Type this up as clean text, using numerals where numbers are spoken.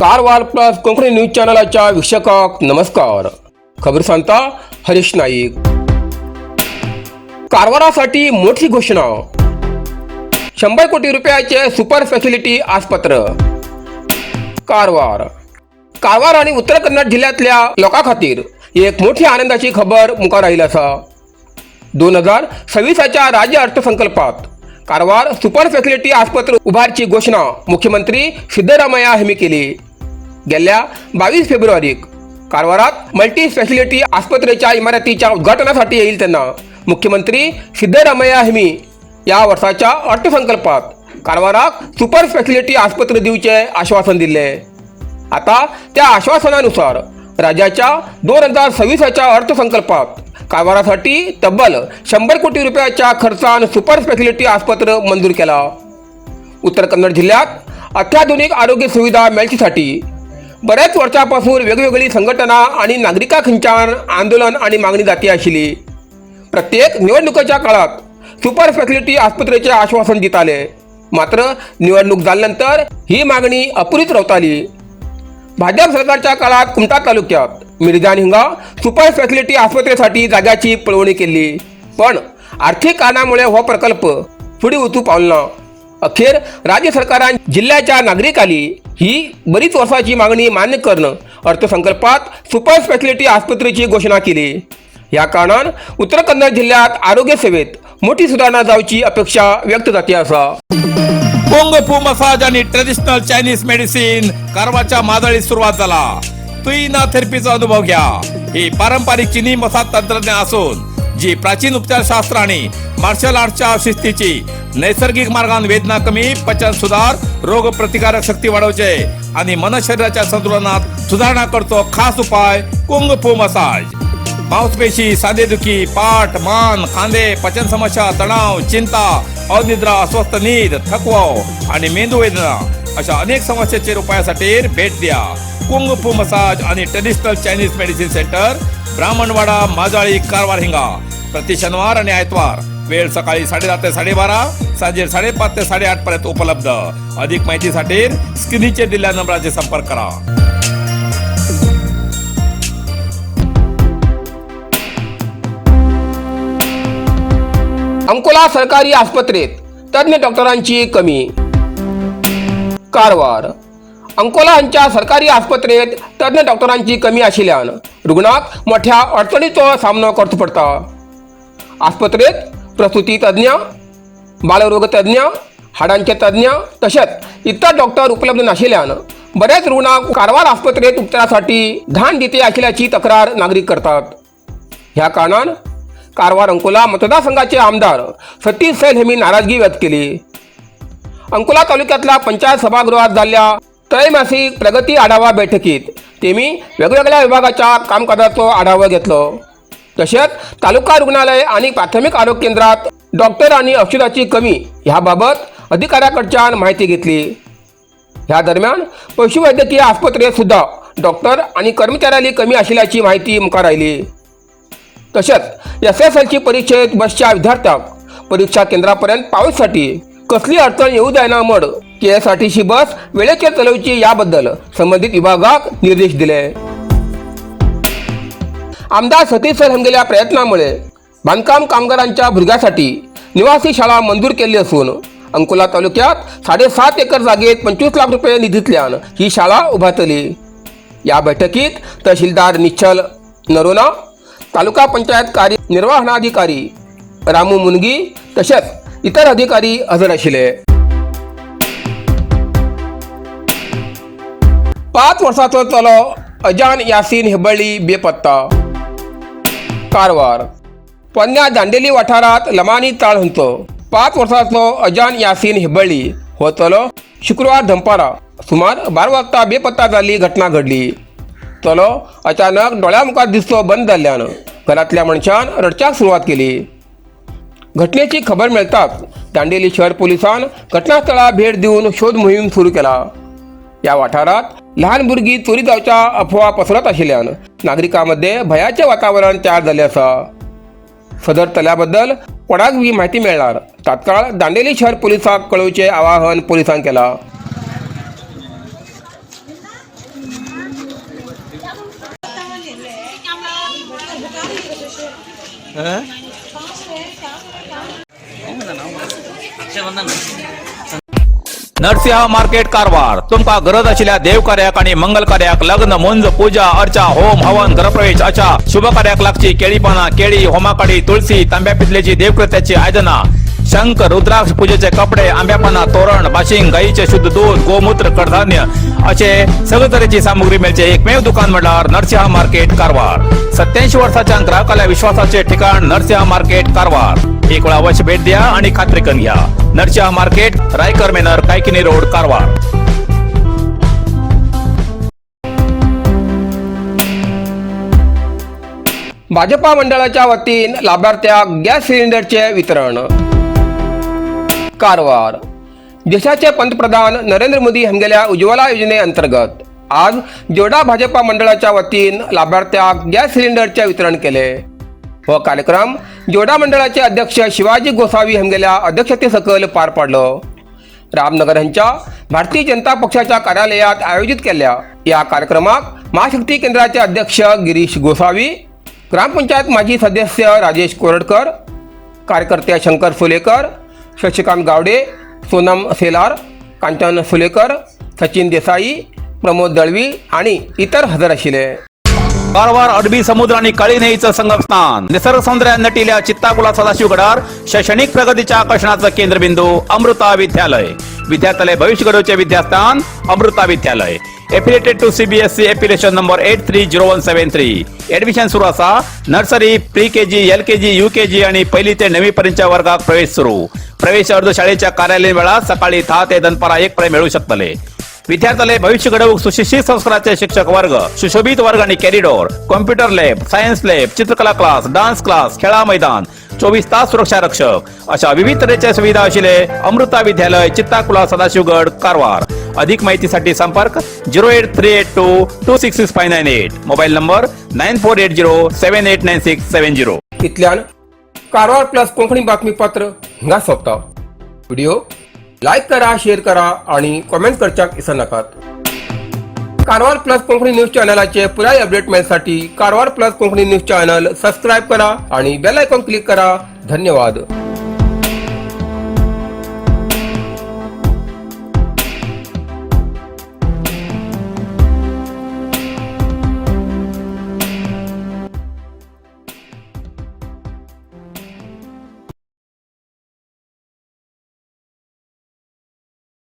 Karwar plus Konkani news चॅनलाच्या वीक्षकांक नमस्कार. खबर सांगता हरीश नाईक. कारवारासाठी मोठी घोषणा, 100 कोटी रुपयाचे सुपर स्पेशालिटी आस्पत्र. कारवार. कारवार आणि उत्तर कन्नड जिल्ह्यातल्या लोकां खातीर एक मोठी आनंदाची खबर मुखार आयिल्ली आसा. 2026च्या राज्य अर्थसंकल्पात कारवार सुपर स्पेशालिटी आस्पत्र उभारची घोषणा मुख्यमंत्री सिद्धरामय्या हांणी केली. गेल्या 22 फेब्रुवारीक कारवारात मल्टी स्पेशालिटी आस्पत्रेच्या इमारतीच्या उद्घाटनासाठी येईल तेन्ना मुख्यमंत्री सिद्धरामय्या हांणी या वर्साच्या अर्थसंकल्पात कारवाराक सुपर स्पेशालिटी आस्पत्र दिवचे आश्वासन दिल्ले. आता त्या आश्वासनानुसार राज्याच्या 2026च्या अर्थसंकल्पात कारवारासाठी तब्बल 100 कोटी रुपयाच्या खर्चान सुपर स्पेशालिटी आस्पत्र मंजूर केला. उत्तर कन्नड जिल्ह्यात अत्याधुनिक आरोग्य सुविधा मेळचेसाठी बऱ्याच वर्षापासून वेगवेगळी संघटना आणि नागरिकां खंयच्यान आंदोलन आणि मागणी जाती आशिल्ली. प्रत्येक निवडणुकीच्या काळात सुपर स्पेशालिटी आस्पत्रेचे आश्वासन दिताले, मात्र निवडणूक जाल्यानंतर ही मागणी अपुरीच रावताली. भाजप सरकारच्या काळात कुमठा तालुक्यात मिरजान हिंगा सुपर स्पेशालिटी आस्पत्रेसाठी जाग्याची पळोवणी केली, पण आर्थिक कारणामुळे हो प्रकल्प फुडें वचूं पावलो ना. अखेर राज्य सरकारान जिल्ह्याच्या नागरिकांनी ही बरीच वर्साची मागणी मान्य करून अर्थसंकल्पात सुपर स्पेशालिटी आस्पत्रेची घोषणा केली. ह्या कारणान उत्तर कन्नड जिल्ह्यात आरोग्य सेवेत मोठी सुधारणा जावची अपेक्षा व्यक्त जाती आसा. कुंग फू मसाज आणि ट्रेडिशनल चायनीज मेडिसिन कारवारच्या मादळीत सुरुवात झाला. तुईना थेरपीचा अनुभव घ्या. ही पारंपरिक चिनी मसाज तंत्रज्ञान असून जी प्राचीन उपचारशास्त्र आणि मार्शल आर्टच्या शिस्तीची नैसर्गिक मार्गान वेदना कमी, पचन सुधार, रोग प्रतिकारक शक्ती वाढवचे आणि मन शरीराच्या संतुलनात सुधारणा करतो. खास उपाय कुंग फू मसाज. मांसपेशी, सांधेदुखी, पाठ, मान, खांदे, पचन समस्या, तणाव, चिंता, अनिद्रा, अस्वस्थ नीद, थकवा आणि मेंदू वेदना अशा अनेक समस्येचेर उपायासाठी भेट द्या कुंग फू मसाज आणि traditional Chinese medicine centre, Brahmanwada, Majali, Karwar हिंगा. प्रति शनिवार आणि आयतवार, वेळ सकाळी 10:30 ते 12:30, सांजे 5:30 ते 8:30 पर्यंत उपलब्ध. अधिक माहितीसाठी स्क्रीनचे दिलेल्या नंबराचे संपर्क करा. अंकोला सरकारी आस्पत्रेत तज्ज्ञ डॉक्टरांची कमी. कारवार. अंकोला हांच्या सरकारी आस्पत्रेत तज्ज्ञ डॉक्टरांची कमी आशिल्ल्यान रुग्णाक मोठ्या अडचणीचो सामनो करचो पडटा. आस्पत्रेत प्रसूती तज्ज्ञ, बालरोग तज्ज्ञ, हाडांचे तज्ज्ञ तशेंच इतर डॉक्टर उपलब्ध नाशिल्ल्यान बऱ्याच रुग्णांक कारवार आस्पत्रेत उपचारासाठी घाण दिते आशिल्ल्याची तक्रार नागरीक करतात. ह्या कारणान कारवार अंकोला मतदारसंघाचे आमदार सतीश सैल यांनी नाराजगी व्यक्त केली. अंकोला तालुक्यातल्या पंचायत सभागृहात झालेल्या त्रैमासिक प्रगती आढावा बैठकीत तेमी वेगवेगळ्या विभागाच्या कामकाजाचो आढावा घेतलो. तसेच तालुका रुग्णालय आणि प्राथमिक आरोग्य केंद्रात डॉक्टर आणि औषधाची कमी ह्याबाबत अधिकाऱ्याकडच्यान माहिती घेतली. ह्या दरम्यान पशुवैद्यकीय आस्पत्रेत सुद्धा डॉक्टर आणि कर्मचाऱ्यांनी कमी आशिल्ल्याची माहिती मुखार आयली. तसेच एसएसएलसी परीक्षेत बसच्या विद्यार्थ्यांक परीक्षा केंद्रापर्यंत पावसाठी कसली अडचण येऊ जायना म्हण केएसआरटीसी बस वेळेचेर चलोवची याबद्दल संबंधित विभागाक निर्देश दिले. आमदार सतीश सैल हांगेल्या प्रयत्नामुळे बांधकाम कामगारांच्या भुरग्यांसाठी निवासी शाळा मंजूर केल्ली असून अंकोला तालुक्यात 7.5 एकर जागेत 25 लाख रुपये निधीतल्यान ही शाळा उभारतली. या बैठकीत तहसीलदार निश्चल नरोना, तालुका पंचायत कार्यनिर्वहणाधिकारी रामू मुनगी तसेच इतर अधिकारी हजर आशिल्ले. 5 वर्साचो चलो अजान यासीन हेबळी बेपत्ता. कारवार. पोन्न्या दांडेली वाठारांत लमानी ताळ हांचो 5 वर्साचो अजान यासीन हेबळी हो चलो शुक्रवार दनपारां सुमार 12 वाजता बेपत्ता जाल्ली घटना घडली. चलो अचानक डोळ्या मुखार दिसचो बंद जाल्ल्यान घरांतल्या मनशान रडच्याक सुरवात केली. घटनेची खबर मेळताच दांडेली शहर पोलिसान घटनास्थळाक भेट दिवन शोध मोहीम सुरू केला. या वाठारात लहान भुरगीं चोरी जावच्या अफवा पसरत आशिल्ल्यान नागरिकां भयाचे वातावरण तयार जाल्लें आसा. सदर चल्याबद्दल कोणाक बी म्हायती मेळ्ळ्यार तात्काळ दांडेली शहर पोलिसांक कळोवचें आवाहन पोलिसांक केलां. नरसिंह मार्केट कारवार. तुमका गरज आशिल्ल्या देवकार्याक आणि मंगल कार्याक, लग्न, मुंज, पूजा अर्चा, होम हवन, गृहप्रवेश अशा शुभ कार्याक लागची केळी पाना, केळी, होमाकाडी, तुळशी, तांब्या पितलेची देवकृत्याची आयदना, शंख, रुद्राक्ष, पूजेचे कपडे, आंब्यापाना, तोरण, बाशिंग, गाईचे शुद्ध दूध, गोमूत्र, कडधान्य असे सगळे तरेची सामुग्री मेळचे एकमेव दुकान म्हटल्यार नरसिंह मार्केट कारवार. 87 वर्षाच्या ग्राहकाला विश्वासाचे ठिकाण नरसिंह मार्केट कारवार. एक वेळा अवश्य भेट द्या आणि खात्री करून घ्या. नरसिंह मार्केट, रायकर मेनर, कायकिनी रोड, कारवार. भाजपा मंडळाच्या वतीन लाभार्थ्याक गॅस सिलिंडरचे वितरण. कारवार. देशाचे पंतप्रधान नरेंद्र मोदी हांगेल्या उज्ज्वला योजने अंतर्गत आज जोडा भाजपा मंडळाच्या वतीन लाभार्थ्याक गॅस सिलिंडरचे वितरण केले. हो कार्यक्रम जोडा मंडळाचे अध्यक्ष शिवाजी गोसावी हांगेल्या अध्यक्षते सकयल पार पडलो. रामनगर हांच्या भारतीय जनता पक्षाच्या कार्यालयात आयोजित केल्ल्या या कार्यक्रमाक महाशक्ती केंद्राचे अध्यक्ष गिरीश गोसावी, ग्रामपंचायत माजी सदस्य राजेश कोरडकर, कार्यकर्ते शंकर सुलेकर, शशिकांत गावडे, सोनम सेलार, कांचन सुलेकर, सचिन देसाई, प्रमोद दळवी आणि इतर हजर आशिल्ले. कारवार अरबी समुद्र आणि काळी न्हंयेचं संगमस्थान, निसर्ग सौंदर्यात नटिल्या चित्ताकुला सदाशिवगडार शैक्षणिक प्रगतीच्या आकर्षणाचं केंद्रबिंदू अमृता विद्यालय. विद्यार्थ्यालय भविष्य घडवचे विद्यास्थान अमृता विद्यालय. Affiliated to CBSE, affiliation number 830173. Admission सुरू असा. Nursery, pre KG, LKG, UKG आणि पहिली ते नववी पर्यंतच्या वर्गात प्रवेश सुरू. प्रवेश अर्ज शाळेच्या कार्यालयीन वेळात सकाळी 10 ते दनपारा 1 पर्यंत मिळू शकतले. विद्यार्थ्याला भविष्य घडवूक सुशिक्षित संस्काराचे शिक्षक वर्ग, सुशोभित वर्ग आणि corridor, computer lab, science lab, चित्रकला क्लास, डान्स क्लास, खेळा मैदान, 24 तास सुरक्षा रक्षक अशा विविध तऱ्हेच्या सुविधा असलेले अमृता विद्यालय, चित्ताकुला, सदाशिवगड, कारवार. अधिक माहितीसाठी संपर्क 08382266598, mobile number 9480789670. इतल्यान कारवार प्लस कोंकणी बातमीपत्र हिंगा सोंपता. व्हिडिओ लायक करा, शेअर करा आणि कॉमेंट करच्याक विसरनाकात. कारवार प्लस कोंकणी न्यूज चॅनलाचे पुराय अपडेट मेळसाठी Karwar plus Konkani news channel subscribe करा आणि बेल आयकॉन क्लिक करा. धन्यवाद.